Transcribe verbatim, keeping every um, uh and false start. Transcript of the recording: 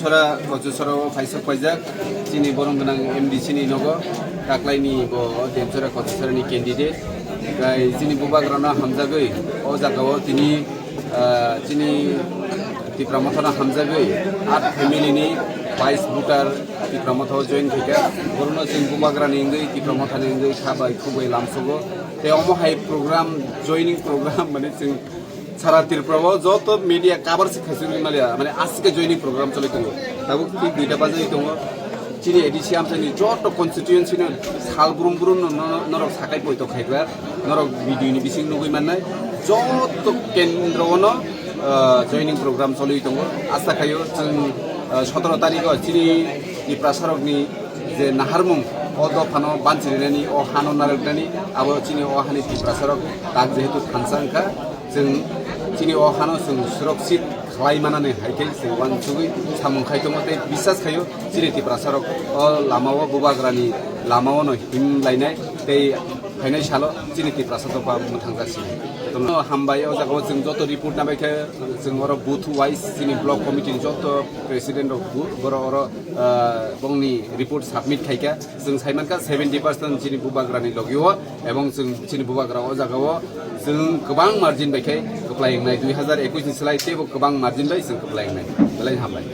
Sora Kochusora o phaisok paijak, chini borong gwnang M D C ni nogo, taklaini bo Demchora Kochusora ni candidate. Kai chini bubagrano hamjagwi, o jagao tini, ah, chini Tipra Mothano hamjagwi, art family ni vice voter Tipra Motha o join khaikha. Borokno chwng bubagrani wngwi, Tipra Mothani wngwi kha bai khuk bai lamsogo. Tei omo hai program, joining program, mane chwng Sara Tripura o joto media cover se khaisingwi maliya, mane aswk joining program choli tongo. Tabuk thik duita bajagwi tongo. Chini A D C amchaini joto constituency no sal brum brum no, no, no, norok sakai poito khaigra, norok video ni bising nugwi mannai. Joto kendro o no, ah, joining program choli tongo. Asa khaio chwng, ah, sotoro tarikh o chini Tiprasa rokni je naharmung o dophano banchirinani, o hano narwknani, abo chini o hani Tiprasa rok tak jehetu thansa wngkha. Chwng chini o hano chwng surakshit khlai manani hai khe chwng uansugwi samung khai tongo tei bisas khaio chini Tiprasa rok o lama o bubagrani lama o no him lainai tei phainai salo chini Tiprasa dopha mwthangjaksinai. Jotono hambai, o jaga o chwng joto report nabai khe chwng oro booth wise chini block committee ni joto president rok bu-, borok oro, ah, bongni report submit khaikha. Chwng sai mankha seventy percent chini bubagrani logi o, ebong chwng chini bubagra o jaga o chwng kwbang margin bai khe kwplai wngnai, dui hazar ekush ni slai teibo kwbang margin bai chwng kwplai wngnai. Belai hambai.